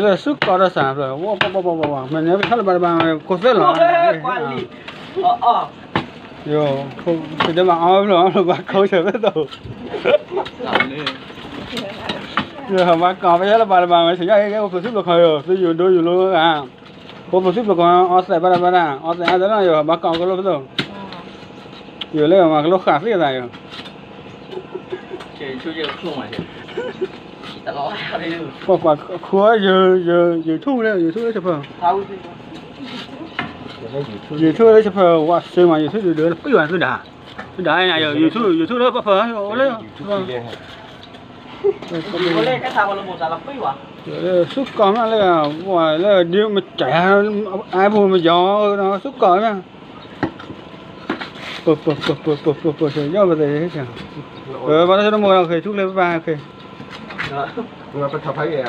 လၢဆူကီၢ်ဒီးစၢ်ဖျၢၣ် ဝီပီပီပီပီ မ့ၢ်န့ၣ် ပထီၣ်လၢဘၣ်တဘၣ် ခိၣ်သၢလီၤ ယိၤ တဒဲးဘၣ်အီဖျၢၣ် အီဖျၢၣ်ဘၣ်ခိၣ်ဆၢဖဲသိး ယိၤ ဘၣ်ကီၢ်ပယီၤလၢဘၣ်တဘၣ် မ့ၢ်ဆၢယဲၢ်ကဲ အိၣ်ဖျိးစုဖျိးခီၣ်ယိၤ သုယိၤဒိယိၤလိဂၤ အိၣ်ဖျိးစုဖျိးခီၣ် အီသဲးဘၣ်တၢ်ဘၣ်တၢ် အီသဲးအါတလီၤယိၤ ဘၣ်ကီၢ်ကလိဖဲသိး ယိၤလၢမၤကလိဃာ်သ့သးယိၤ ကွၢ်ကွၢ် ခူ YouTube လၢ YouTube လၢဆၢဖၢ YouTube လၢဆၢဖၢ ဝါစၢၤမး YouTube ဒုးဒၢလၢပှံၤဝဲသုဒၣ် သုဒၣ် YouTube YouTube လၢပှၤဖၢ အိၣ်လၢ ဆူကီၢ်မးလၢ ဝဲလၢဒ်မတၤ အါဖိမယီၤ ဆူကီၢ်မး ပပပပပပပ ယီၢ်ပသး ဘၣ်တၢ်ဆိကမိၣ် YouTube လၢပပၢ် ပထီၣ်ဖးယဲၢ် ပ